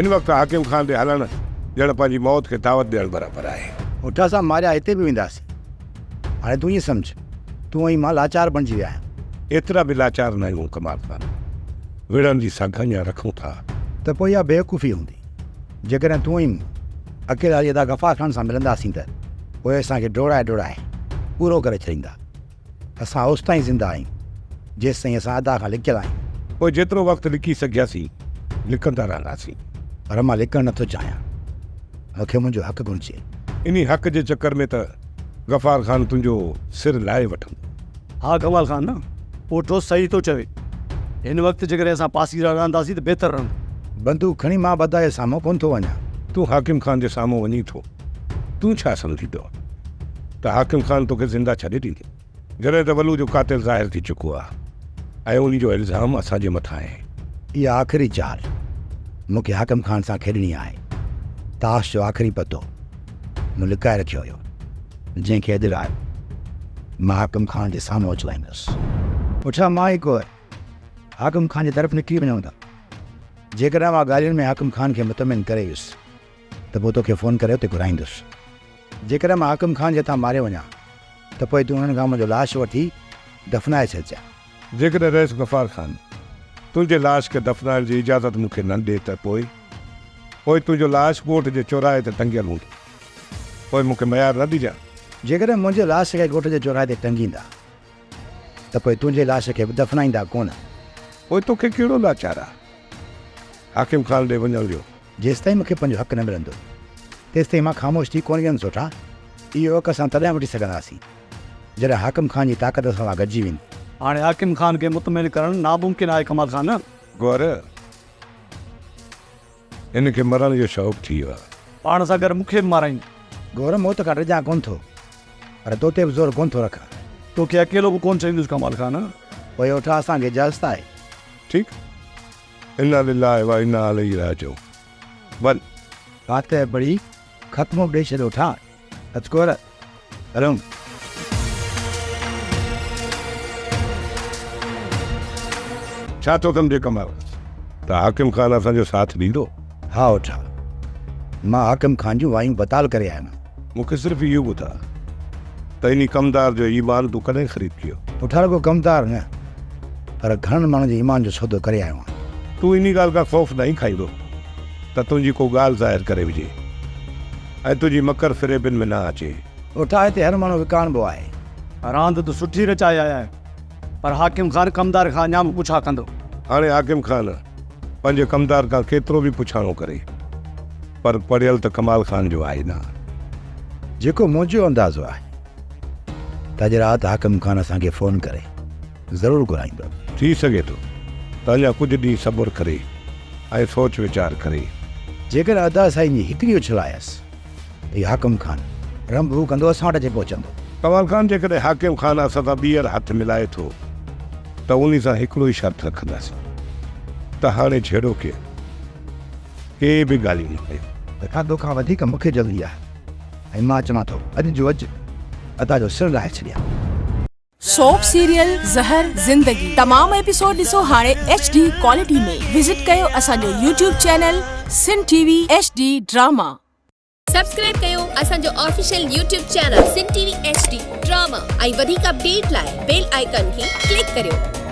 هن وقت حاڪم خان ڏي هلڻ ڄڻ پنهنجي موت کي دعوت ڏيڻ برابر آهي. اٺ اسان ماريا هتي به وينداسين. هاڻي تون ائين سمجهه، تون ۽ مان لاچار بڻجي ويا آهيون. ايترا به لاچار نه آهيون ڪمال خان. وڙهڻ جي سگهه اڃا رکون ٿا. ته پوء اها بيوقوفي هوندي، جيڪڏهن تون ۽ مون اڪيلا هلي ادا غفار خان سان ملنداسين ته پوء اسان کي ڊوڙائي ڊوڙائي پورو ڪري ڇڏيندا. اسان اوستائين زنده آهيون، جيستائين اسان ادا کان لڪيل آهيون. پوء جيترو وقت لڪي سگهياسين، لڪندا رهنداسين. پر مان لڪڻ نٿو چاهيان. مون کي منهنجو حق گهرجي. انهي حق جي چڪر ۾ ته غفار خان تنهنجو سر لاهي وٺندو. ها ڪمال خان، پوٽو صحيح ٿو چوي. هن وقت جيڪڏهن اسان پاسيرا رهنداسين ته بهتر رهندو. بندوق کڻي مان به ادا جي سامهون ڪونه ٿو وڃان. تون حاڪم خان جي سامهون وڃين ٿو. تون ڇا سمجهين ٿو ته حاڪم خان توکي زنده ڇڏي ڏيندو؟ جڏهن ته ولو جو قاتل ظاهر ٿي چڪو آهي ۽ انهي جو الزام اسان جي مٿان آهي. اها آخري چال مون کي حاڪم خان سان کيڏڻي آهي. تاش جو آخري پتو مون لڪائي رکيو هيو، جنهن کي اڄ رات مان حاڪم خان جي سامهون اڇلائيندس. پڇان مان ئي ڪوهه حاڪم خان جي طرف نڪري وڃون ٿا. جيڪڏهن مان ڳالهين ۾ حاڪم خان کي مطمئن ڪري ويس ته پوء توکي فون ڪري اتي گهرائيندس. جيڪڏهن مان حاڪم خان جي هٿان ماريو وڃان ته پوء تون انهن کان منهنجو لاش وٺي دفنائي ڇڏجان. جيڪڏهن رئيس غفار خان تنهنجي لاش کي دفنائڻ جي اجازت مون کي نه ڏي ته پوء؟ پوء تنهنجو لاش ڳوٺ جي چوراهي تي ٽنگيل هوندو. پوء مون کي ميار نه ڏجان. جيڪڏهن منهنجي لاش کي ڳوٺ جي چوراهي تي ٽنگيندا ته پوء تنهنجي لاش کي به دفنائيندا ڪونه. پوء توکي ڪهڙو لاچار آ حاڪم خان ڏي وڃڻ جو؟ جيستائين مون کي پنهنجو حق نه ملندو، تيستائين مان خاموش ٿي ڪونه ويهندس سوٽا. اهو حق اسان تڏهن وٺي سگهنداسين، جڏهن حاڪم خان جي طاقت اسان سان گڏجي ويندي. هاڻي حاڪم خان کي مطمئن ڪرڻ ناممڪن آهي ڪمال خان. گوهر، هن کي مرڻ جو شوق ٿي ويو آهي. پاڻ سان گڏ مون کي به مارائيندو. گوهر، موت کان ڊڄان ڪونه ٿو، پر تو تي به زور ڪونه ٿو رکان. توکي اڪيلو به ڪونه ڇڏيندس ڪمال خان. پوء اوٺا اسان کي اجازت آهي. ٺيڪ. انا لله و انا اليه راجعون وڃ. فاتح پڙهي ختمو به ڏئي ڇڏ اوٺا. اچ ڪور هلون. ڇا ٿو سمجهين ڪمال ته حاڪم خان اسان جو ساٿ ڏيندو؟ ها اوٺا. مان حاڪم خان جون وايون بتال ڪري آيو آهيان. مون کي صرف اهو ٻڌاء ته انهي ڪمدار جو ايمان تون ڪڏهن خريد ڪيو؟ اوٺا رڳو ڪمدار نه پر گهڻن ماڻهن جي ايمان جو سودو ڪري آيو آهيان. تون انهي ڳالهه کان خوف ناهين کائيندو ته تنهنجي ڪو ڳالهه ظاهر ڪري وجهي ۽ تنهنجي مڪر فريبين ۾ نه اچي. اوٺا هتي هر ماڻهو وڪاڻبو آهي. راند ته سٺي رچائي آيا آهيو پر حاڪم خان ڪمدار کان اڃا به پڇا ڪندو. هاڻي حاڪم خان پنهنجي ڪمدار کان ڪيترو به پڇاڻو ڪري پر پڙهيل ته ڪمال خان جو آهي نه. جيڪو منهنجو اندازو آهي ته اڄ رات حاڪم خان اسان کي فون ڪري ضرور گهرائيندو. ٿي سگهي ٿو ته اڃا ڪجهه ڏينهن صبر ڪري ۽ سوچ ويچار ڪري. جيڪڏهن ادا سائين جي هڪڙي اڇلايس ته هي حاڪم خان رنڀو ڪندو اسان وٽ اچي پهچندو. ڪمال خان جيڪڏهن حاڪم خان اسان سان ٻيهر هٿ ملائي ٿو ته انهي سان هڪڙو ئي شرط رکنداسين ته هاڻي جهيڙو ڪير ڪي به ڳالهيون نه ڪيو. ادا توکان وڌيڪ مون کي جلدي آهي ۽ مان چوان ٿو اڄ جو اڄ ادا جو سر لاهي ڇڏيان. سوپ سيريل زهر زندگي تمام ايپيسوڊ ڏسو هاڻي ايڇ ڊي ڪوالٽي ۾ وزٽ ڪيو اسان جو YouTube channel Sindh T V H D drama. Subscribe ڪيو اسان جو official YouTube channel Sindh T V H D drama ۽ وڌيڪ اپڊيٽ لاء بيل آئيڪان کي ڪلڪ ڪريو.